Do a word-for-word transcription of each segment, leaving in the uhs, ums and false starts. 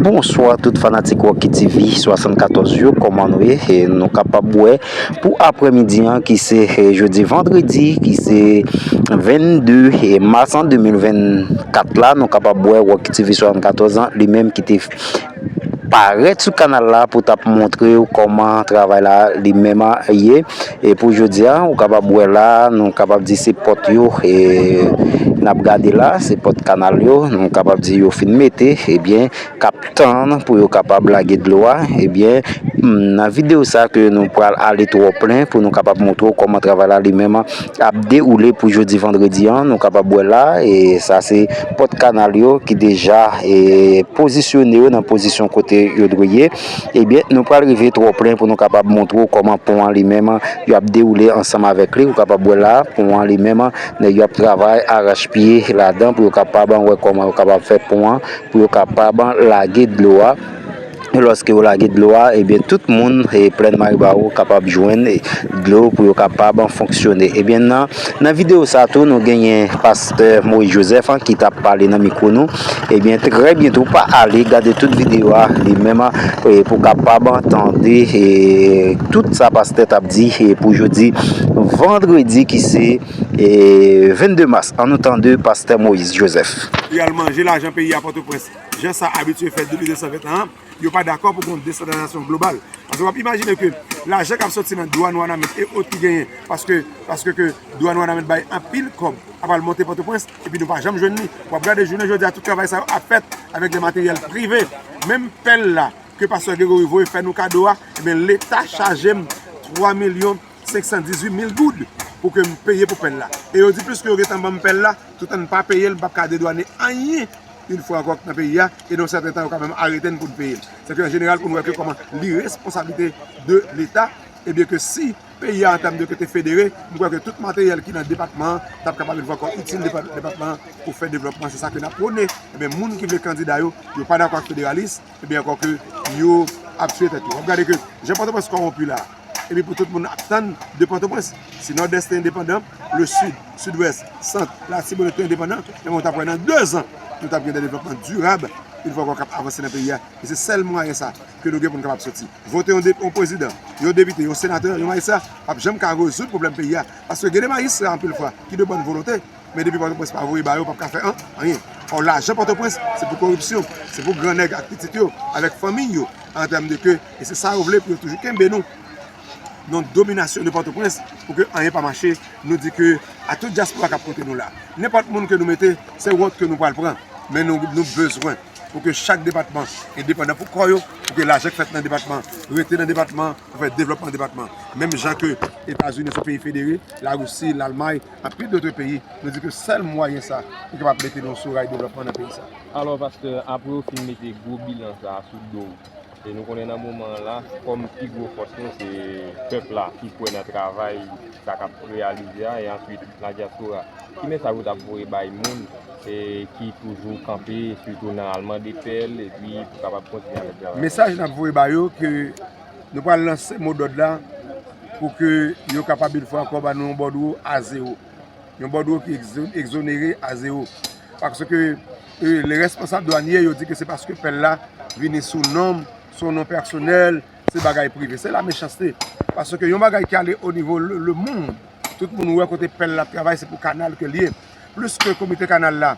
Bonswa tout fanatik Rocky T V swasannkatòz yo, kòman nou ye? E nou kapab wè pou aprèmidi an ki se, e, jodi vandredi, ki se vennde, e, mas an de mil vennkat la, nou kapab wè Rocky T V swasannkatòz an, li menm ki te parèt sou kanal la pou t ap montre w kòman travay la li menm ye. E pou jodi a, ou kapab wè la, nou kapab di se pòt yo, e n ap gade la, se pòt kanal yo, nou kapab di yo fin mete, ebyen, k ap tann pou yo kapab lage dlo a. Ebyen, nan videyo sa ke nou pral ale twò plen pou nou kapab montre w kòman travay la li menm ap dewoule pou jodi vandredi an, nou kapab wè la, e sa se pòt kanal yo ki deja, e, pozisyone yo nan pozisyon kote yo dwe ye. Ebyen, nou pral rive twò plen pou nou kapab montre w kòman pon an li menm yo ap dewoule ansanm avèk li. Ou kapab wè la, pon an li menm, nèg yo ap travay arachpye ladan pou yo kapab wè kòman yo kapab fè pon an, pou yo kapab lage dlo a. E lòske yo lage dlo a, ebyen, tout moun, e, Plèn Maribawo kapab jwenn, e, dlo pou yo kapab fonksyone. Ebyen, nan, nan videyo sa tou, nou genyen pastè Moïse Joseph, an, ki t ap pale nan mikwo nou. Ebyen, trè byento, pa ale, gade tout videyo a li menm, e, pou kapab tande, e, tout sa pastè t ap di, e, pou jodi vandredi ki se, e, vennde mas. Ann nou tande pastè Moïse Joseph. Yo al manje lajan peyi a Pòtoprens. Jan sa abitye fèt depi de san vent an, yo pa dakò pou gen yon desantralizasyon global. Paske w ap imajine ke lajan k ap soti nan dwàn Wanament e ot ki genyen, paske, paske ke dwàn Wanament bay anpil kòb, ap al monte Pòtoprens, epi nou pa janm jwenn li. W ap gade jounen jodi a, tout travay sa yo ap fèt avèk de materyèl prive. Menm pèl la, ke pastè Gregory voye fè nou kado a, ebyen, Leta chaje m twa milyon senk san dizuit mil goud pou ke m peye pou pèl la. E yo di, pliske yo gentan ban m pèl la, toutan m pa peye l, m p ap ka dedwane anyen yon fwa ankò nan peyi a, e nan yon sèten tan, yo ka menm arete n pou n peye l. Se ke an jeneral, pou n wè ke kòman li responsablite de Leta, ebyen ke si peyi a an tèm de kote federe, m kwè ke tout materyèl ki nan depatman an t ap kapab yon fwa ankò itil depa-, depatman an pou fè devlòpman. Se sa ke n ap pwone. Ebyen, moun ki vle kandida yo, yo pa dakò ak federalis, ebyen ankò ke yo ap tiye tèt yo. W ap gade ke jan Pòtoprens kòwonpi la, epi pou tout moun ap tann de Pòtoprens. Si Nòdès te endepandan, le Sid, Sidwès, Sant, Latibonit te endepandan, ebyen, w t ap wè nan de zan, nou t ap gen de devlòpman dirab, yon fwa ankò k ap avanse nan peyi a. E se sèl mwayen sa ke nou gen pou n kapab soti. Vote yon de-, yon prezidan, yon depite, yon senatè, yon majistra, p ap janm ka rezoud pwoblèm peyi a. Paske gen de majistra, anpil fwa, ki de bòn volonte, men depi Pòtoprens pa voye ba yo, p ap ka fè an-, anyen. Ò, lajan Pòtoprens, se pou koripsyon, se pou gran nèg ak pitit yo, avèk fanmi yo, an tèm de ke, e se sa yo vle pou yo toujou kenbe nou nan dominasyon de Pòtoprens, pou ke anyen pa mache, nou di ke a tout dyaspora k ap koute nou la. Nenpòt moun ke nou mete, se wont ke nou pral pran, men nou, nou bezwen pou ke chak depatman endepandan pou kò yo, pou ke lajan k fèt nan depatman rete nan depatman, pou fè devlòpman depatman. Menm jan ke Etazini se peyi federe, Larisi, Lalmay, anpil dòt peyi, nou di ke sèl mwayen sa ki kapab mete nou sou ray devlòpman nan peyi sa. Alò, pastè, apre w fin mete gwo bilan sa a sou do w, e nou konnen nan moman an la, kòm pi gwo fòs nou, se pèp la ki kwè nan travay sa k ap reyalize a, e answit ladyaspora. Ki mesaj ou t ap voye bay moun, e, ki toujou kanpe, sitou nan al mande pèl, epi pou kapab kontinye avèk travay? Mesaj n ap voye ba yo, ke nou pral lanse modòd la pou ke yo kapab, yon fwa ankò, ba nou yon bòdwo a zewo. Yon bòdwo ki egzo-, egzonere a zewo. Paske, e, le responsab dwanye yo di ke se paske pèl la vini sou non, sou non pèsonèl, se bagay prive. Se la mechanste. Paske yon bagay ki ale o nivo le, le mond, tout moun wè kote pèl la ap travay, se pou kanal ke l ye. Plis ke komite kanal la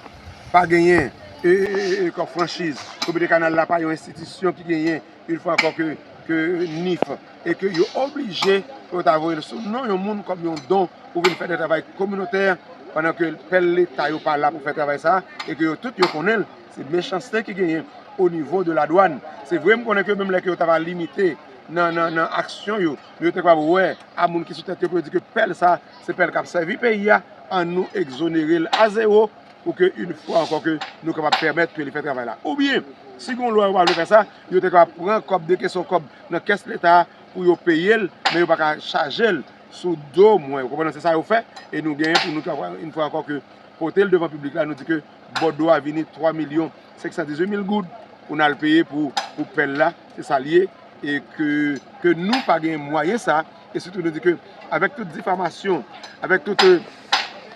pa genyen, e, e, e, e, kòb franchiz, komite kanal la pa yon enstitisyon ki genyen, yon fwa ankò, ke, ke nif, e ke yo oblije pou yo ta voye l sou non yon moun kòm yon don pou vin fè de travay kominotè, pandan ke pèl Leta yo pa la pou fè travay sa, e ke yo tout yo konnen l, se mechanste ki genyen o nivo de ladwàn. Se vre, m konnen ke menm lè ke yo ta va limite nan, nan, nan aksyon yo, men yo te kapab wè a moun ki sou tèt yo pou yo di ke pèl sa, se pèl k ap sèvi peyi a, ann nou egzonere l a zewo, pou ke, yon fwa ankò, ke nou kapab pèmèt ke li fè travay la. Oubyen, si gen yon lwa yo pa vle fè sa, yo te kapab pran kòb de kesyon kòb nan kès Leta a pou yo peye l, men yo pa ka chaje l sou do mwen. Ou konprann? Se sa yo fè, e nou genyen pou nou travay, yon fwa ankò, ke pote l devan piblik la, nou di ke bòdwo a vini twa milyon senk san dizuit mil goud pou n al peye pou, pou pèl la, se sa l ye, e ke, ke nou pa gen mwayen sa, e sitou nou di ke avèk tout difamasyon, avèk tout, e,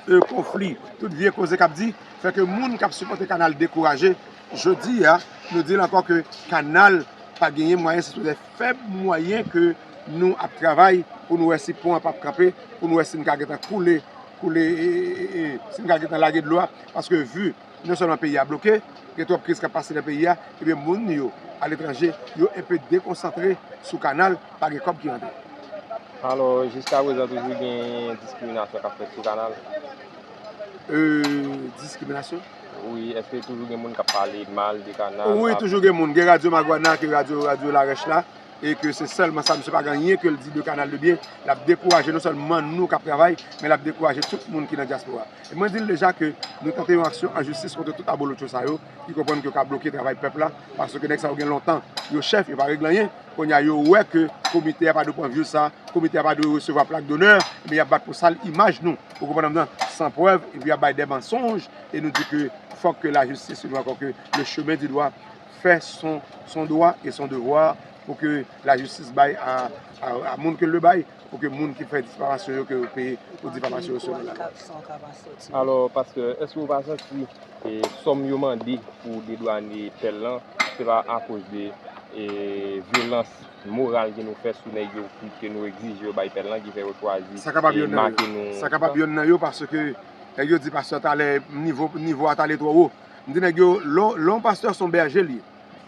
e, konfli, tout vye koze k ap di, fè ke moun k ap sipòte kanal dekouraje, Jodi a, nou di l ankò ke kanal pa genyen mwayen, se sou de fèb mwayen ke nou ap travay pou nou wè si pon an p ap kanpe, pou nou wè si n ka gentan koule, koule, e, e, e, e, si n ka gentan lage dlo a, paske vi non sèlman peyi a bloke, gen twòp kriz k ap pase nan peyi a, ebyen moun yo aletranje, yo enpe dekonsantre sou kanal, pa gen kòb ki rantre. Alò, jiskaprezan toujou gen diskriminasyon k ap fèt sou kanal? E, diskriminasyon? Wi, èske toujou gen moun k ap pale mal de kanal? Wi, toujou gen moun. Gen radyo Magwana, ke radyo, radyo Larèch la, e ke se sèlman sa, misye pa gen anyen ke l di de kanal de byen. L ap dekouraje non sèlman nou k ap travay, men l ap dekouraje tout moun ki nan dyaspora. E mwen di l deja ke nou tante yon aksyon an jistis kont tout abolotcho sa yo, ki konprann ke yo ka bloke travay pèp la, paske nèg sa yo gen lontan yo chèf, yo pa regle anyen. Kounye a, yo wè ke komite a pa dwe pran views sa, komite a pa dwe resevwa plak donè, men y ap bat pou sal imaj nou. Ou konprann m nan? San prèv, epi y ap bay de mansonj, e nou di ke fòk ke lajistis, nou ankò ke le chemin du droit fè son, son droit et son devoir pou ke lajistis bay a, a, a moun ke l dwe bay, pou ke moun ki fè difamasyon yo, ke yo peye pou difamasyon yo selon lalwa. Alò, pastè, èske w pa santi e, sòm yo mande pou dedwane pèl lan, se pa akoz de e, vyolans moral ke nou fè sou nèg yo, ke nou egzije yo bay pèl lan, ki fè yo chwazi Sa kapab e, yonn nan make yo. nou? Sa kapab yonn nan yo, paske nèg yo di pastè talè nivo, nivo a t ale twò wo. M di nèg yo, lè w, lè w pastè se yon bèje l ye.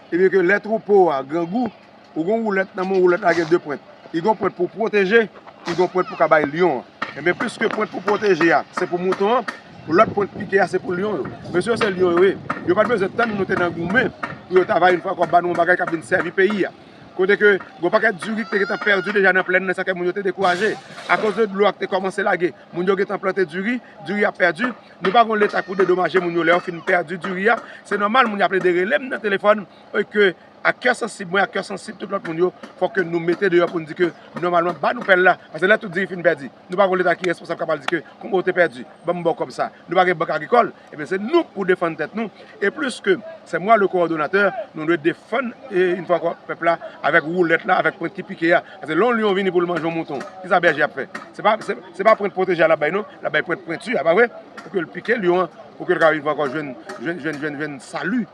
Ebyen ke lè twoupo a grangou, ou gen yon woulèt nan men w, woulèt la gen de pwent. Li gen yon pwent pou pwoteje, li gen yon pwent pou ka bay lyon an. Ebyen, piske pwent pou pwoteje a, se pou mouton an, lòt pwent pike a, se pou lyon yo. Mesye yo, se lyon yo ye. Yo pa t bezwen tann nou te nan goumen pou yo ta va yon fwa ankò ba nou yon bagay k ap vin sèvi peyi a. Kote ke gon pakèt diri ki te gentan pèdi deja nan plèn nan, sa fè moun yo te dekouraje. Akoz de dlo a ki te kòmanse lage, moun yo gentan plante diri, diri a pèdi. Nou pa gon leta pou dedomaje moun yo lè yo fin pèdi diri a. Se nòmal, moun yo ap plede rele m nan telefòn, e ke ak kè sansib mwen, ak kè sansib tout lòt moun yo, fòk ke nou mete deyò pou n di ke nòmalman, ba nou pèl la. Paske lè tout diri fin pèdi, nou pa gon leta ki responsab k ap al di ke kòman w te pèdi, ban m ba w kòb sa. Nou pa gen bank agrikòl, ebyen se nou k pou defann tèt nou. E plis ke c'est moi le coordonnateur, nou dwe defann, e, yon fwa ankò, pèp la avèk woulèt la, avèk pwent ki pike a. Paske lè yon lyon vini pou l manje yon mouton, kisa bèje ap fè? Se pa, se, se pa pwent pwoteje a l ap bay non, l ap bay pwent pwenti a, pa vre? Pou ke l pike lyon an, pou ke l ka yon fwa ankò jwenn, jwenn, jwenn, jwenn, jwenn sali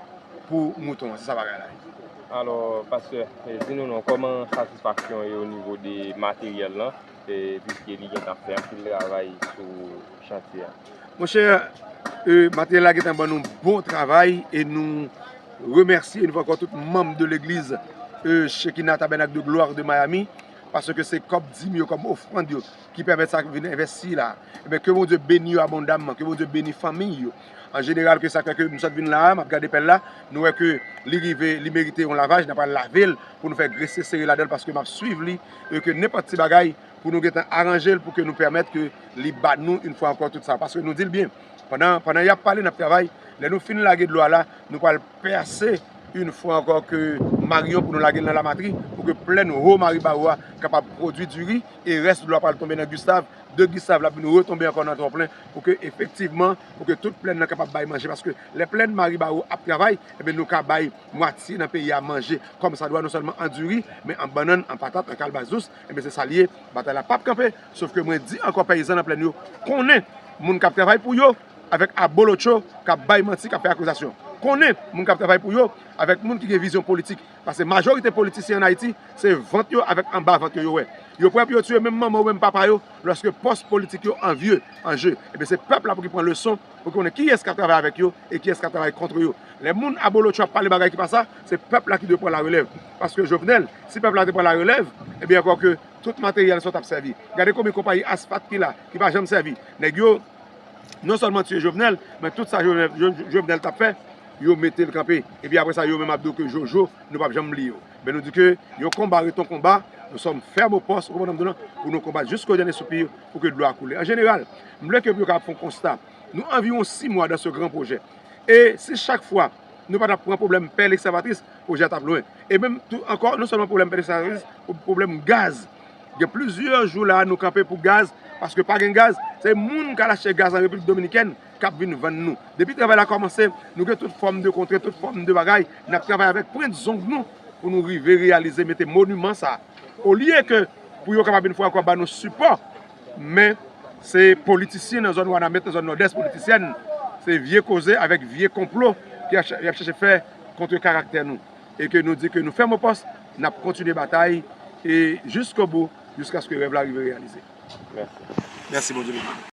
pou mouton an, se sa bagay la ye. Alò, pastè, e, di nou non, kòman satisfaksyon ye o nivo de materyèl lan, e, piske li gentan fè anpil travay sou chantye a? Monchè, e, materyèl la gentan ban nou bon travay e nou remèsye yon fwa ankò tout manm de legliz, e, Shekinah Tabernacle de Gloire de Miami, paske se kòb dim yo, kòb ofrann yo ki pèmèt sa vin envesti la. Ebyen, ke Bondye beni yo abondamman, ke Bondye beni fanmi yo. An jeneral, ke sa k fè ke m sot vin la a, m ap gade pèl la, nou wè ke li rive, li merite yon lavaj, n ap al lave l pou nou fè grese sere ladan l, paske m ap swiv li, e ke nenpòt ti bagay pou nou gentan aranje l pou ke nou pèmèt ke li ba nou yon fwa ankò tout sa. Paske nou di l byen, pandan, pandan y ap pale, n ap travay, lè nou fin lage dlo a la, nou pral pèse yon fwa ankò ke Marion pou nou lage l nan Lamatri, pou ke plèn wo Maribawo a kapab pwodui diri, e rès dlo a pral tonbe nan Gustav, de Gustav l ap vin retonbe ankò nan Twonplen, pou ke efektivman, pou ke tout plèn nan kapab bay manje, paske lè plèn Maribawo ap travay, ebyen nou ka bay mwatye nan peyi a manje kòm sa dwa, non sèlman an diri, men an bannann, an patat, an kalbas dous, ebyen se sa l ye, batay la p ap kanpe, sof ke mwen di ankò peyizan nan plèn yo, konnen moun k ap travay pou yo, avèk abolotcho k ap bay manti, k ap fè akizasyon. Konnen moun k ap travay pou yo avèk moun ki gen vizyon politik. Paske majorite politisyen ann Ayiti, se vant yo avèk anba vant yo yo wè. Yo prè pou yo tiye menm manman yo, menm papa yo, lòske pòs politik yo an vye, an je. Ebyen, se pèp la pou ki pran leson, pou ki konnen kiyès k ap travay avèk yo e kiyès k ap travay kont yo. Lè moun abolotcho ap pale bagay ki pa sa, se pèp la ki dwe pran larelèv. Paske Jovenel, si pèp la te pran larelèv, ebyen ankò ke tout materyèl sa yo t ap sèvi. Gade konbyen konpayi asfalt ki la, ki pa janm sèvi. Nèg yo non sèlman tiye Jovenel, men tout sa Jovenel, Jo- Jovenel t ap fè, yo mete l kanpe. Epi apre sa, yo menm ap di w ke Jojo, nou p ap janm bliye w. Men nou di ke yon konba ret yon konba, nous sommes fermes au poste, ou konprann m di w lan, pou nou konbat jusqu'au dernier soupir, pou ke dlo a koule. An jeneral, m vle ke pou yo kapab fè yon konsta. Nou anviwon sis mwa dans ce grand projet. E si chak fwa nou pa t ap pran pwoblèm pèl ekskavatris, pwojè a t ap lwen. E menm tou ankò, non sèlman pwoblèm pèl ekskavatris, pwoblèm gaz. Gen plizyè jou la a nou kanpe pou gaz, paske pa gen gaz, se moun k al achte gaz an Repiblik Dominikèn k ap vin vann nou. Depi travay la kòmanse, nou gen tout fòm de kontrent, tout fòm de bagay, n ap travay avèk pwent zong nou pou nou rive reyalize mete moniman sa a. Olye ke pou yo kapab yon fwa ankò ba nou sipò, men se politisyen nan zòn Wanament, nan zòn Nòdès, politisyèn, se vye koze avèk vye konplo ki ap ch- y ap chèche fè kont karaktè nou. E ke nou di ke nou fèm o pòs, n ap kontinye batay e jiskobou, jiskaske rèv la rive reyalize. Mèsi. Mèsi, Bondye beni.